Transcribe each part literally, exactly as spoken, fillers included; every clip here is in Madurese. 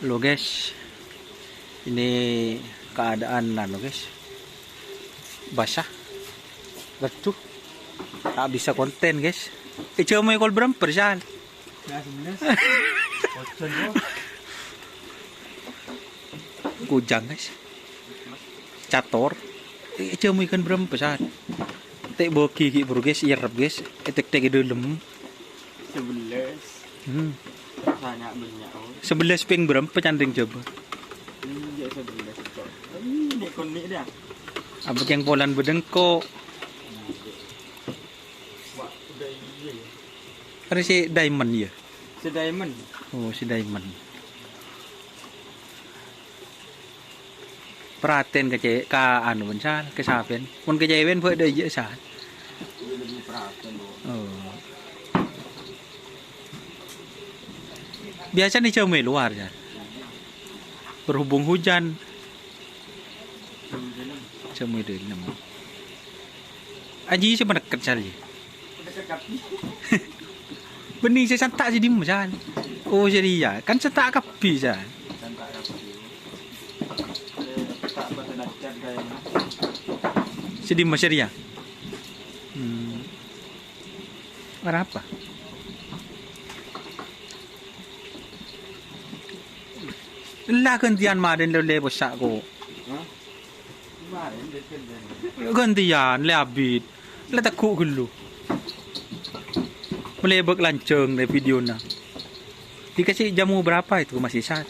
Lo, guys. Ini keadaan anu, guys. Basah. Waduh. Tak bisa konten, guys. Eh, jam kol beremper, Sal? Ya, sebelas. Ojan, bro. Kujang, guys. Cator. Eh, jam ikan beremper, Sal? Tek bogi ki, bro, guys. Iyerrep, guys. Etek-tek di dalam. Sebelas. Hmm. Banyak, banyak, oh. Sebelas ping berapa candring coba? Iya, sebelas kok. Ini konik dah. Apa yang polan bedengko? Wah, udah iya ya. Kan si diamond ya? Si diamond. Oh, si diamond. Perhatiin ka ce-, ka anu, Sal, ka sapen. Mun ka cewek, bâ' dâ' iyâ, Sal. Iya, lebih perhatiin, Bos. Oh. Biasanya jam luar, Sal. Berhubung hujan. Jam dalam. Aji sè manèkket, Sal, ya. Bânnè sè santa' sè dimma, Sal? Oh, sè rèya. Kan santa' kabbhi, Sal. Sè dimma sè rèya? Hmm. Arapa? Ella ghântèyan marèn lè-, lè possa' ko. Hah? Marèn, dè-, dè-, dè-. Ghântèyan, lè abit. Lè tegghu' ghâllu. Malè bâk lanjhâng lè videona. Dikasih jamu berapa itu, Mas Isan?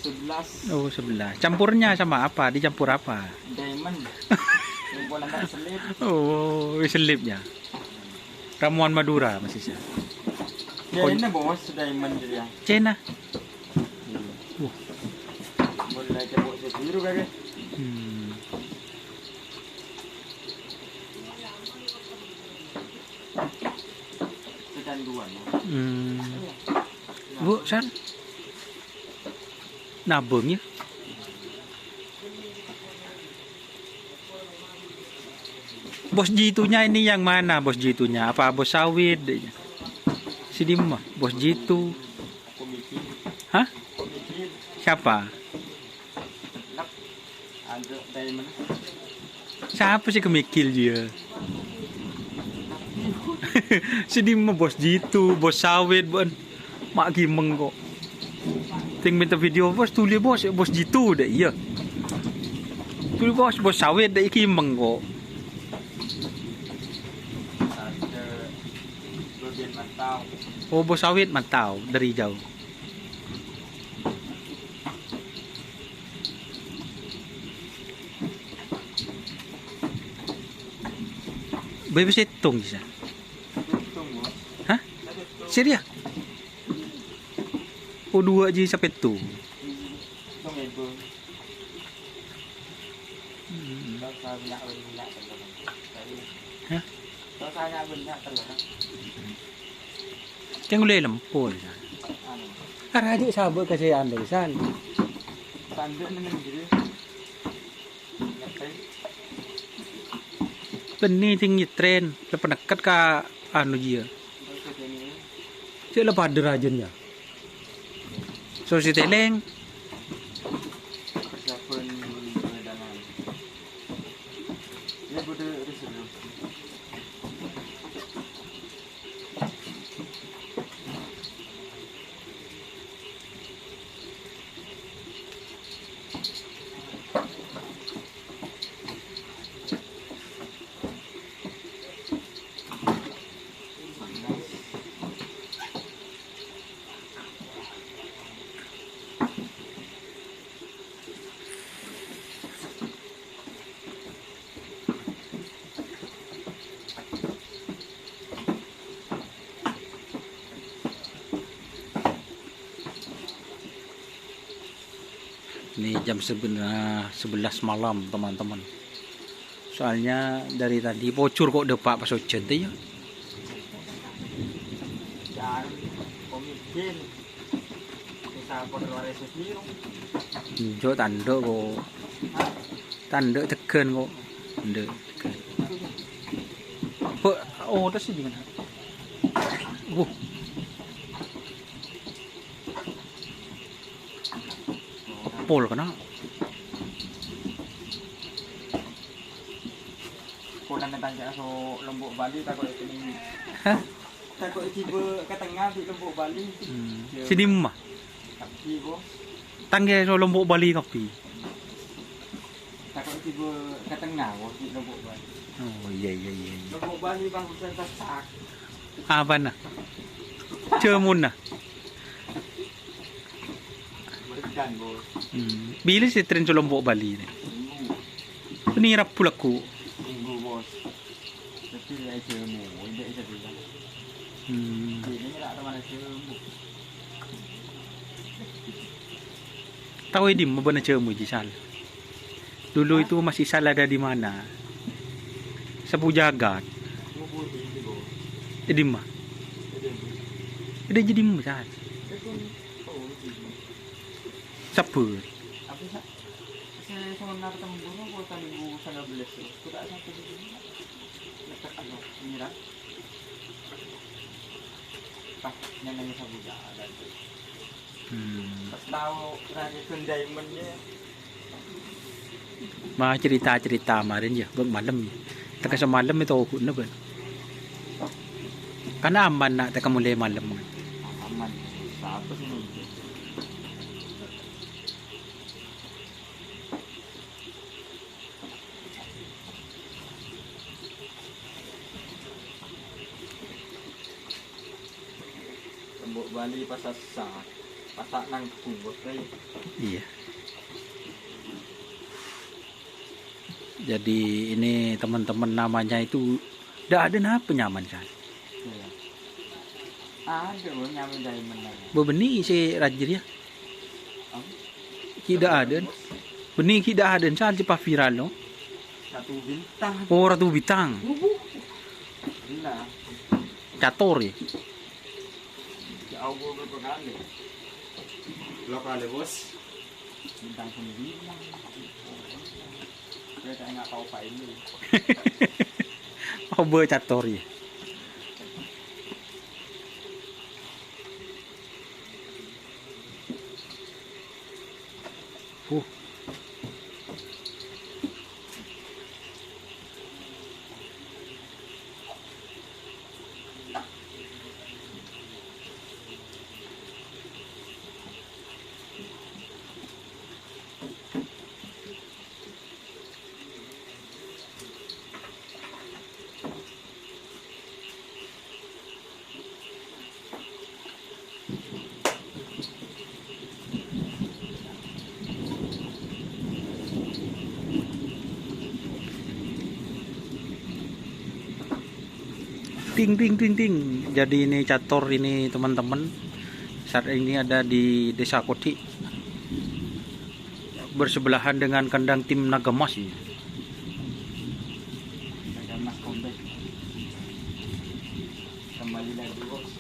Sebelas. Oh, sebelas. Campurnya sama apa? Dicampur apa? Diamond. Yang bulan tak selip. Oh, selipnya. Ramuan Madura, Mas Isan. Ya, ini, Bos, diamond dia. Cina. Wah. Mulai cebok sebiru kagak? Hmm. Kecanduan, ya. Hmm. Iya. Bu, San. Nabung, ya. Bos Jitunya ini yang mana, Bos Jitunya? Apa Bos Sawit, dek? Si dimma, Bos Jitu. Hah? Siapa? Sapa sè kemikil dia? Si dimma Bos Jitu, Bos Sawit, bân. Ma' kimeng kok. Tèng mènta video, "Bos, tolè, Bos, Bos Jitu, dek, iya." Tolè, Bos, Bos Sawit, dek, kimeng kok. Oh, Bos Sawit mantau dari jauh. Bâbâ sèttong, Sa. Hah? Sè rèya? Oh, dua ji sapètto. Hmm. Hah? Kèng ollè lempol, Sa. Ara jhâ' sabâ' ka sè anu, San. Bânnè sè nyètrèn, la panèkket ka anu jiyâ. Jhâ' la padâ rajâna. Sosè tèlèng. Ini jam seben-, eh, sebelas malam, teman-teman. Soalnya dari tadi pojhur kok dâpa' pas ojhân tè, ya. Enjâ' tandhâ' kok. Tandhâ' tegghân kok. Tandhâ' tegghân. Kok, oh, terus ini gimana? Wuh. Pol kèna. Polana tanja' so Lombok Bali tako' èkennèng. Hah? Tako' èghibâ ka tengnga bi' Lombok Bali. Hmm. Jhâ. Sè dimma? Kabbhi, Bos. Tanja' so Lombok Bali kabbhi. Tako' èghibâ ka tengnga, Bos, bi' Lombok Bali. Oh, iyâ, iyâ, iyâ, iyâ. Lombok Bali, Bang, sè sassak. Apana? Jhâmuna. Merdeka, Bos. Hmm. Bilâ sè trèn so Lombok Bali nè? Minggu. Bânnè Rabu lagghu'. Minggu, Bos. Dhâddhi la èjhâmo, enjâ' èjhâmo. Hmm. Ini ra' teman èjhâmo. Tao è dimma bâ'na jhâmo jiyâ, Sal? Dulu itu masih Sal ada di mana? Sapu Jagat. È dimma? Ada jiyâ dimma, Sal? Sabbhân. Apa, Sa'? Sè sonar tembur apa tahun dua ribu sembilan belas itu? Kita satu di sini, Pak. Dekat anu, Mira. Pas nyanyi Sabuya ada itu. Hmm. Pas tahu Raja Gun Diamond-nya. Ma' cerita-cerita kemarin ya, bâk malem ya. Teka samalem itu ogu'na, bân. Kan aman nak teka mulai malem. Aman. Siapa sih ini? Lombok Bali pas sassak, pas ta' nanggung, Bos, Bray. Iya. Jadi ini teman-teman namanya itu ndak ada napa nyaman, San. Iya. Ada, Bos, nyaman dari mana? Bâ bânnè sè rajâ rèya. Apa? Ghi' ndak ada. Bânnè ghi' ndak ada, San, sè pas viral, no? Ratu Bintang. Oh, Ratu Bintang. Gila. Catur, ya? Ya Allah, berapa kali? Berapa kali, Bos? Bintang sembilan. Saya tak ingat apa ini. Obâ catur, ya? Huh. Ting, ting, ting, ting. Jadi ini catur ini, teman-teman. Saat ini ada di Desa Kodik. Bersebelahan dengan kandang tim Naga Mas ini. Naga Mas Comeback. Kembali lagi, Bos.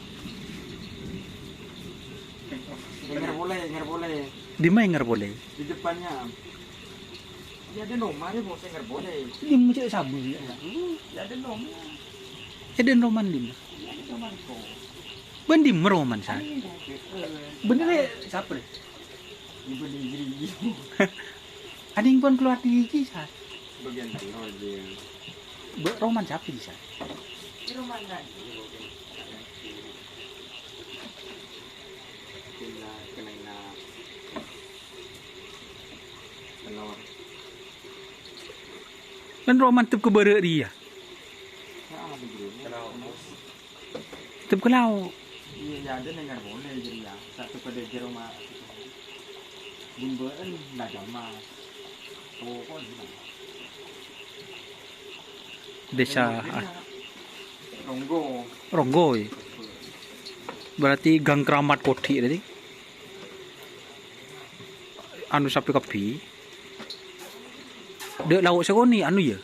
Ngarbolè, ngarbolè. Di mana ngarbolè? Di depannya. Ya, ada nomor ya, Bos, ngarbolè. Di mana cek sabu ya? Ya, ada nomor. Ada nomor di mana? Ya, ada nomor kok. Bân dimma Roman, San? Bhender, eh, sapa, rè? Ibu di Inggris. Ading pon keluar di iki, San. Bagian tengah dia. Bâ-, Roman sapa, San? Ini Roman kan? Kena, kena, kena. Telur. Kan Roman tep ka bârâ' rèya. Ya, ada dulu. Telur. Tep ka lao'. Iya, ya, ada neng ngarbolè jadi ya. Satu pada jero ma-, bimbaan lah jama. Pokoknya. Desa, ah. Ronggo. Ronggo, ya. Berarti gang keramat Kodik tadi. Anu sampè kabbhi. Dâ' lao' sakonè', anu, ya.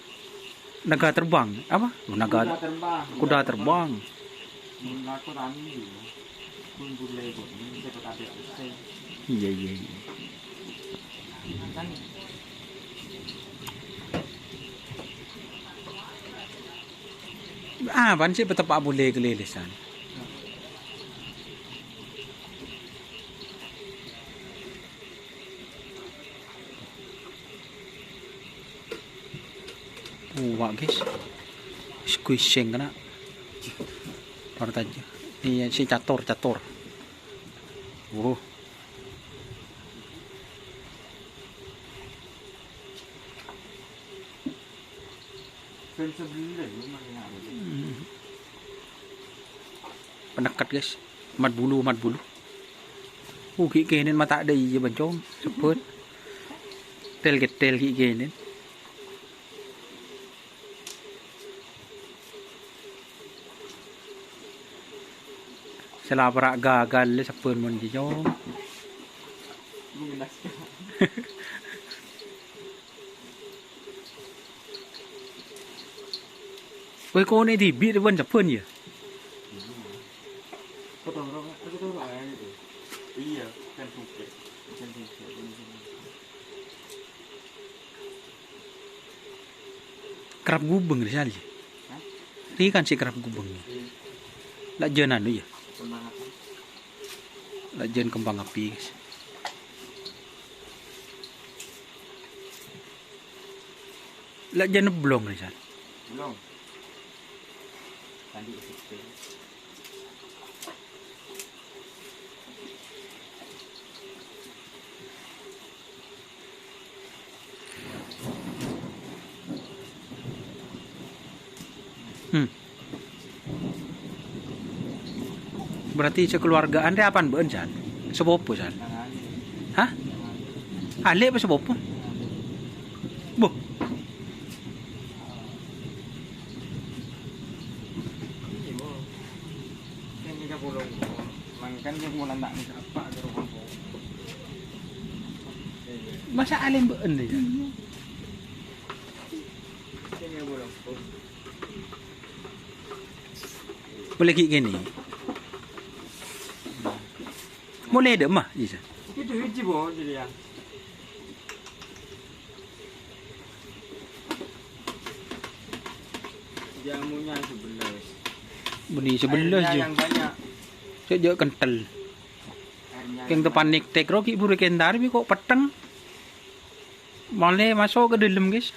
Naga terbang, apa? Oh, naga kuda terbang. Kuda terbang. Mun aku tani dulu. Mun bule itu, ini bisa ketarik. Iya, iya, iya. Kan. Ah, apaan sih peteppa' bule kelelesan? Wah, guys. Squishing kena. Partajâ. Iyâ, si cator, cator. Wuh. Hmm. Peneket, guys. Empat puluh, empat puluh. Oh, ghi' kènèn mata dâ' iyâ, Bancong. Sebbhât. Tel-ketel ghi' kènèn. Sè la para' gagal lè sebbhât mon jiyong. Weh, konè dhibi' rèbân sebbhât, yâ? Iya, kan bukit. Kan bukit. Kerrap ghubeng, Rizal, yâ? Hah? Rèya kan sè kerrap ghubeng, yâ? Iya. La' jân anu, yâ? Kembang api. La' jân kembang api, guys. La' jân neblong, Rizal. Belum. Tadi itu. Hmm. Berarti sakeluargaan rè apaan bâ'ân, Sal? Sapopo, Sal? Hah? Alè' apa sapopo? Boh. Masa alè' bâ'ân, ya? Boleh ghi' kènè. Molè dâ' emma, Isa. Itu hiji, Bo, jadi ya. Jamunya sebelas. Bânnè sebelas, Airnya jâ. Yang banyak. Sè jâ' kentel. Airnya Kèng yang tepan banyak. Nik-tek ro ghi' buru kentar, bi kok petteng. Malè maso' ka dâlem, guys.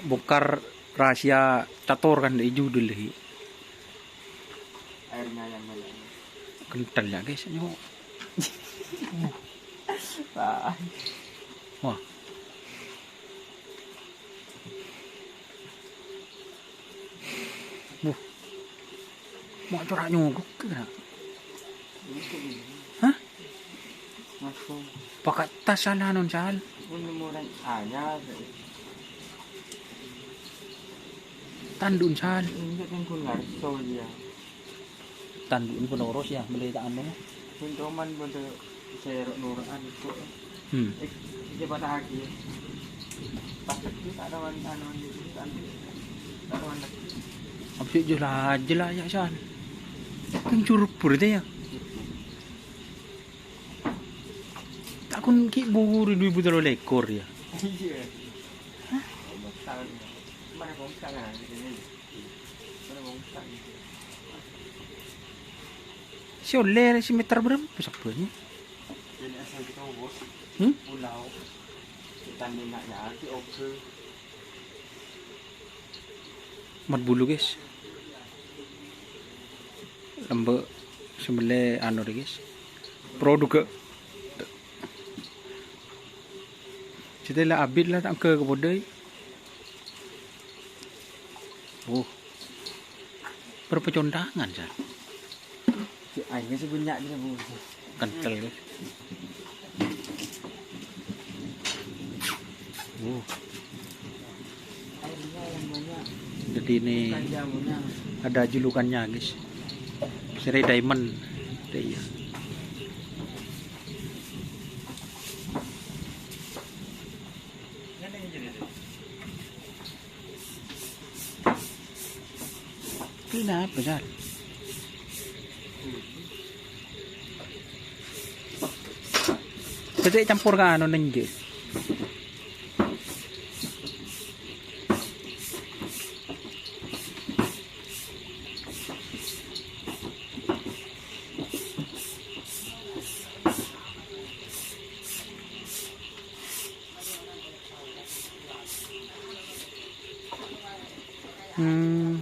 Bongkar rahasia cator kan, dâ' judul lagi. Airnya yang banyak. Kentel ya, guys. Nyok. Wah. Wah. Buh. Ma' cora' nyogok kèra. Hah? Pakat tas sana non, Sal. Tandu'en, Sal. Tandu'en pun oros ya, bâli ta' anu. Pun roman pun sero' noro'an kok. Hmm. Eh, iyâ patahaghi. Pas itu tak ada wan-, anu, anu, tak ada wan-, Apa sih jelas-jelas ya, San? Kan curbur itu ya. Tak kun ki buru dua ribu tiga belas ya. Iya. Hah? Mana kong tangan di sini? Mana kong tangan? Si oleh si meter berapa sabbhânna? Ini asal kita, Bos. Hmm? Pulau. Kita minaknya nanti oke. Empat puluh, guys. Lembek sembelih anu, guys. Produk. Cita la abit la tak ke kebodai. Oh. Berpecondangan, San. Ayo, sih banyak gitu, Bu. Kental, ya. Uh. Jadi ini ada julukannya, guys. Seri Diamond. Iya. Kenapa, Sar? Jadi campur ka anu neng, Jis. Hmm.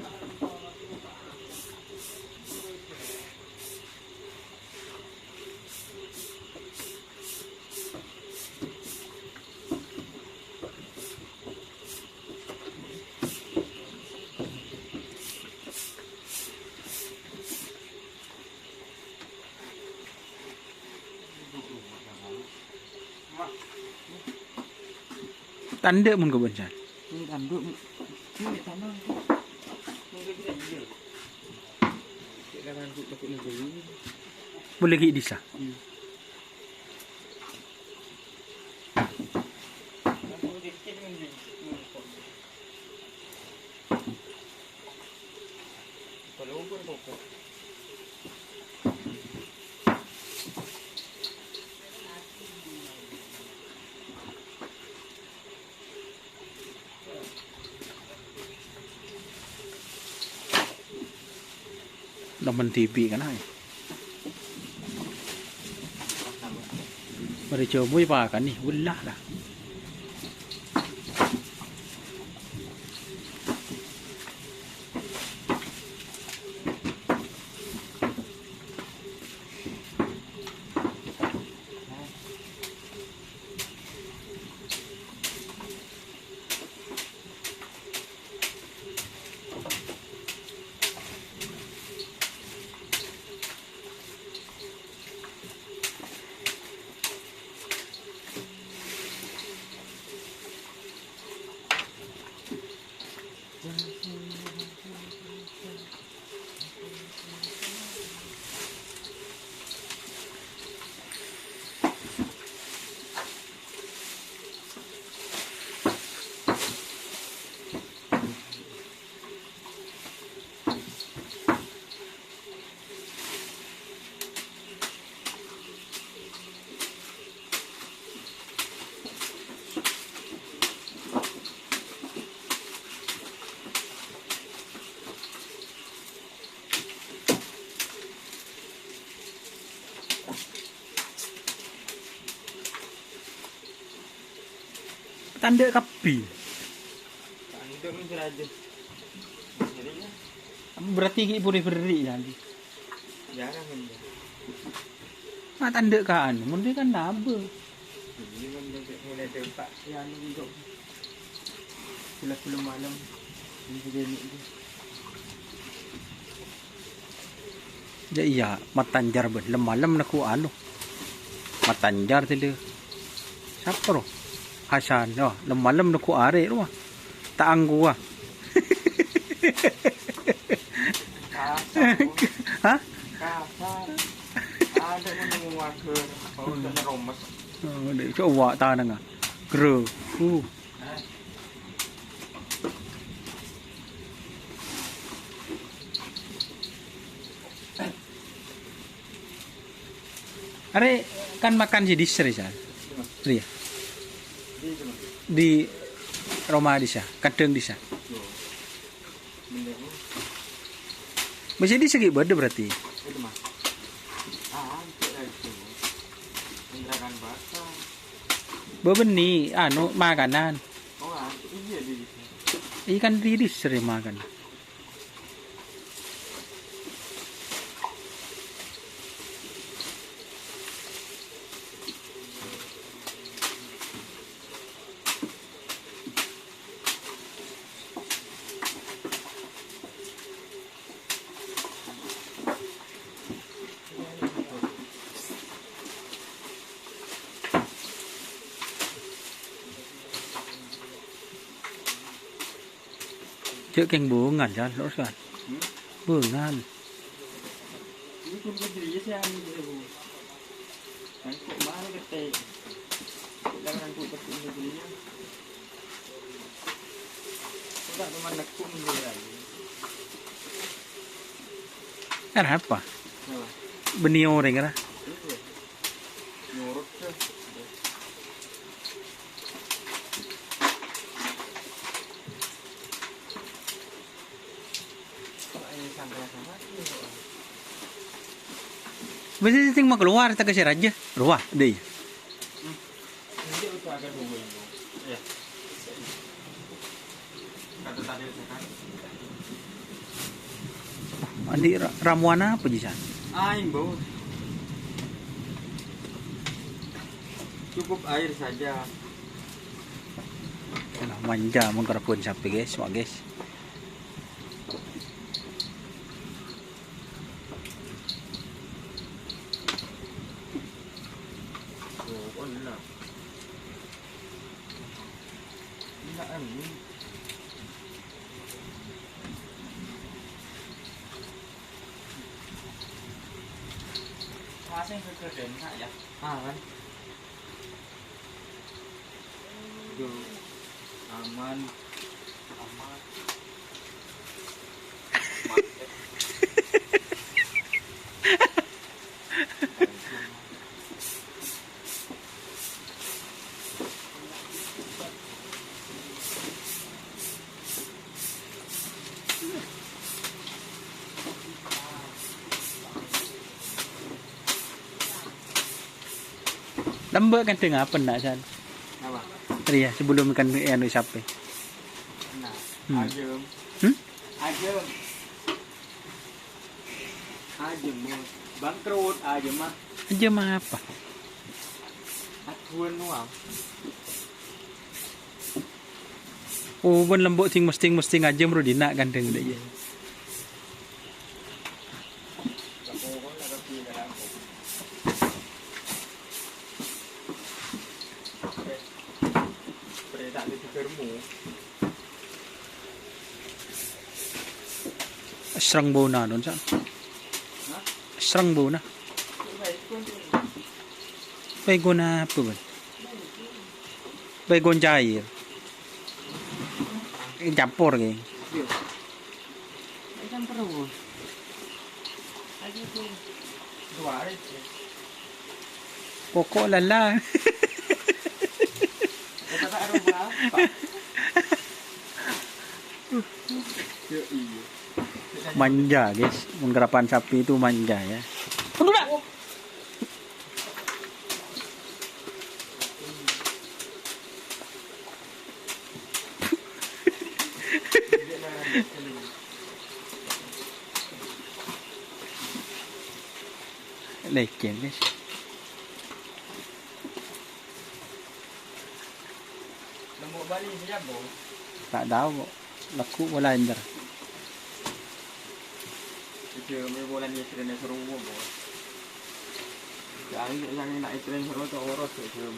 Tandhâ mon kobâsa. Ini tanduk. Ini tanah. Boleh ghi' dissa. Hmm. Nèmmen dhibi' kana', yâ. Marè jhâ' moy pakanè, wella la. Tandhâ kabbhi. Tandhâ men sè rajâ. Jadi, ya. Berarti ghi' pore berri' nanti. Jarang, men. Ma' tandhâ ka anu, mon kan nabâ. Ini kan mulai dari Pak, ya, anu, untuk film-film malam. Ini jadi ini. Jâ' iyâ, matanjhâr bân. Lem-malem neggu' anu. Matanjhâr tèdhâ. Sapa, ro? Hasan. Oh, lem-malem neggu' arè', ro. Ta' angghuwâ. Kasar, ro. Hah? Kasar. Ada mau nemu warga. Bau kena romes. Oh, dek, coba tanang, ah. Gro. Uh. Arè' kan makan sè dissa, Sal. Rèya. Di roma dissa, kadhâng dissa. Masih dissa ghi' bâdâ berarti. Bâbânnè, anu, makanan. Iyâ kan di dissa rè makan. Cè' kèng bângal, Jal, terros, kan? Hmm? Bângal. Ini pun kejadian sih, anu, gitu, Bu. Kan kok mahal gede. Kok jangan rangkul kecil kejadian. Kok tak teman nekuk menjerai. Kenapa? Kenapa? Bânnè orèng, ra? Iya. Nurut, deh. Mesti sing mau keluar, tak kasih raja. Rowa, deh. Hmm. Ini udah agak dua ini. Iya. Kata tadi, kan? Andi' ra-, ramuan apa, Jisan? Aèng, Bo. Cukup air saja. Alah, manja mon karabuan sapè, guys, wah, guys. Oh, oh, enak. Enak, em. Wah, sing geger deh, enak ya. Ah, kan? Duh, aman. Aman. Lambâ' kan dâ' ngapa, Nak, San? Apa? Rèya, sebelum kan, eh, anu, sapè. Nah, hmm. Ajâm. Hmm? Ajâm. Ajâm, Bos. Bangkrut, ajâm mah. Ajâm apa? Aduan nual. Oh, bân lambâ' sing mestheng-mestheng ajâm ro dinna' kan dâ' iyâ. Èsreng bâuna, non, San. Èsreng bâuna. Bâi ghun apa, bân? Bâi ghun cair. Ècampor, ghi. Ècampor apa? Pokok lala. Manja, guys. Mengkerapan sapi itu manja, ya. Tunggu, Nak. Lecen, guys. Nembok Bali siapa, Bo? Tak tahu kok. Lagu pola enter. Itu, ini pola ni, itu, ini seru, Bo. Yang, yang nak itu, yang seru tu, urus tu, seru.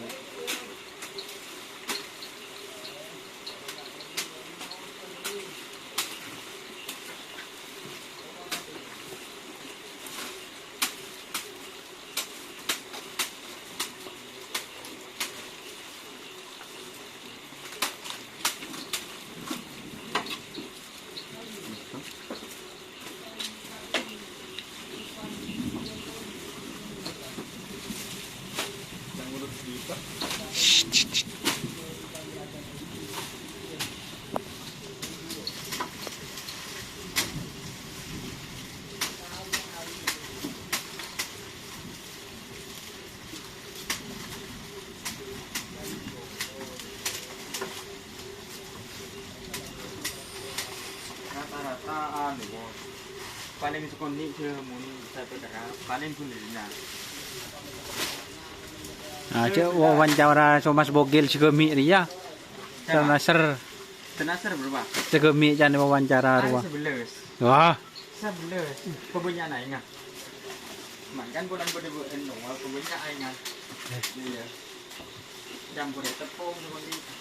Rata-rata anu, Bos. Paling sakonè' jâ' mon sè terap, paling bunèna. Ah, cè' wawancara Somas Bogel sè gâmè' rèya. Sapa? Sanaser. Sanaser berapa? Sè gâmè' can wawancara rowa. Sè bellâs. Wah. Sabellâs, kebanyakan aèngan. Makan pulang pada bu-, anu, kebanyakan aèngan. Iyâ. Campur tepung, seperti itu.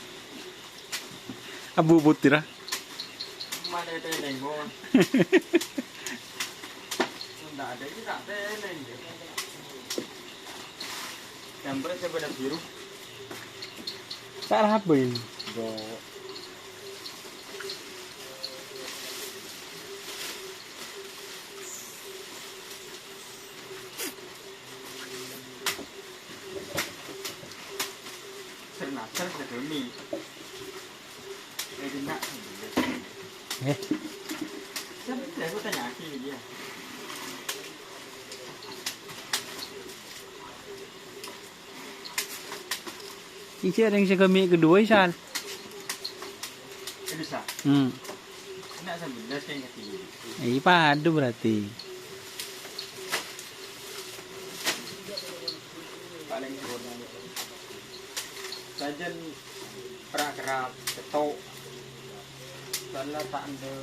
Abu putih, ah. Mana itu yang bawah? Ndak ada, ini tak ada yang. Campur aja pada biru. Salah apa ini? Bo. Sernasar sedemi. Eh, kena. Eh. Siapa itu? Aku tanya Aki dia. Iki ada yang segemi kedua, Sal. Ini bisa. Hmm. Ini Sebelas kayak gitu. Iyâ, padâ berarti. Paling kurang. Sajân pra-, kerap, ketok. Soalnya tak ada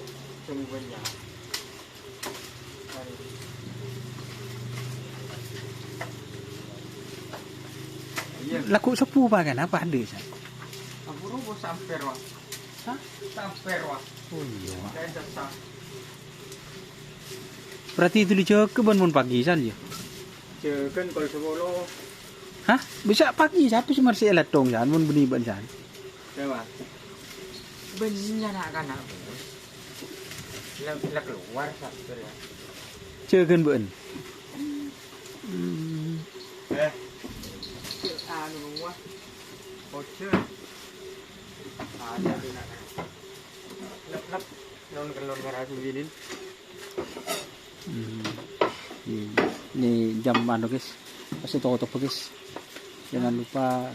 sungguhnya. Iyâ. Lagu seppo pakan apa ada, San? Aku robo samper, Wak. Hah? Samper, Wak. Oh, iyâ, Wak. Saya sesat. Berarti itu dijâgâ bân mon pagi, San, yâ? Jâgâ kol sepuluh. Hah? Bisa pagi, sapa sè marsè èlèttong, San, mon bânnè bân, San? Coba. Bânnè na'-kana', Bos. La, la keluar, San, yâ. Jâgâ bân. Hmm. Eh. Anu, wah. Ojo. Ada di na'-kana'. Lep, lep. Non kelor ngarasu binin. Hmm. Ini, ini jam anu, guys. Pasti totop, guys. Jangan lupa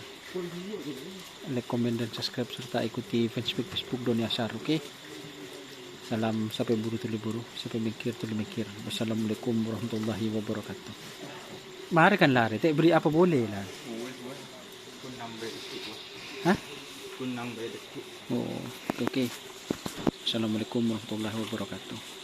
like, komen, dan subscribe, serta ikuti fanspage Facebook Doni Asar, oke? Salam sampai buru tuli buru, sampai mikir tuli mikir. Wassalamualaikum warahmatullahi wabarakatuh. Mari kan lari, tak beri apa boleh lah. Pun nambah dikit, Bos. Hah? Pun nambah dikit. Oh, oke. Assalamualaikum warahmatullahi wabarakatuh.